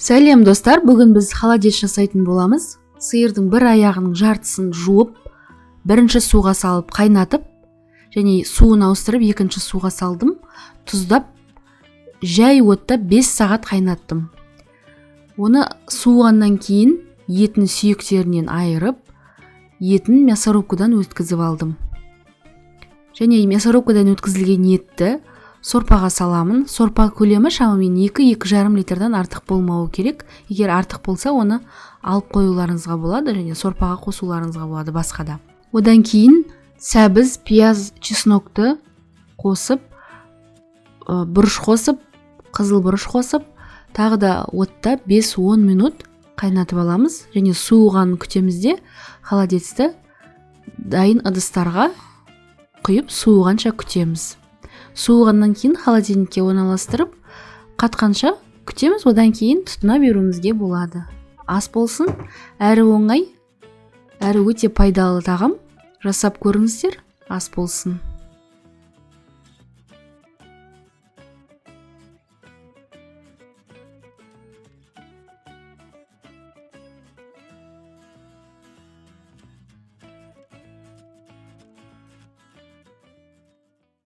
Сәлем, достар! Бүгін біз холодец жасайтын боламыз. Сиырдың бір аяғының жартысын жуып, бірінші суға салып қайнатып және суын ауыстырып, екінші суға салдым. Тұздап, жай отта 5 сағат қайнаттым. Оны суығаннан кейін етін сүйектерінен айырып, етін мясорубкадан өткізіп алдым. Және мясорубкадан өткізілген етті сорпаға саламын. Сорпа көлемі шамамен 2-2,5 литрдан артық болмауы керек. Егер артық болса, оны алып қоюларыңызға болады және сорпаға қосуларыңызға болады басқа да. Одан кейін сәбіз, пияз, чеснокты қосып, бұрыш қосып, қызыл бұрыш қосып, тағы да отта 5-10 минут қайнатып аламыз және суығанын күтеміз де, холодецті дайын ыдыстарға құйып, суығанша күтеміз. Суығаннан кейін холодильникке орналастырып, қатқанша күтеміз. Одан кейін тұтына беруімізге болады. Ас болсын! Әрі оңай, әрі өте пайдалы тағам. Жасап көріңіздер. Ас болсын!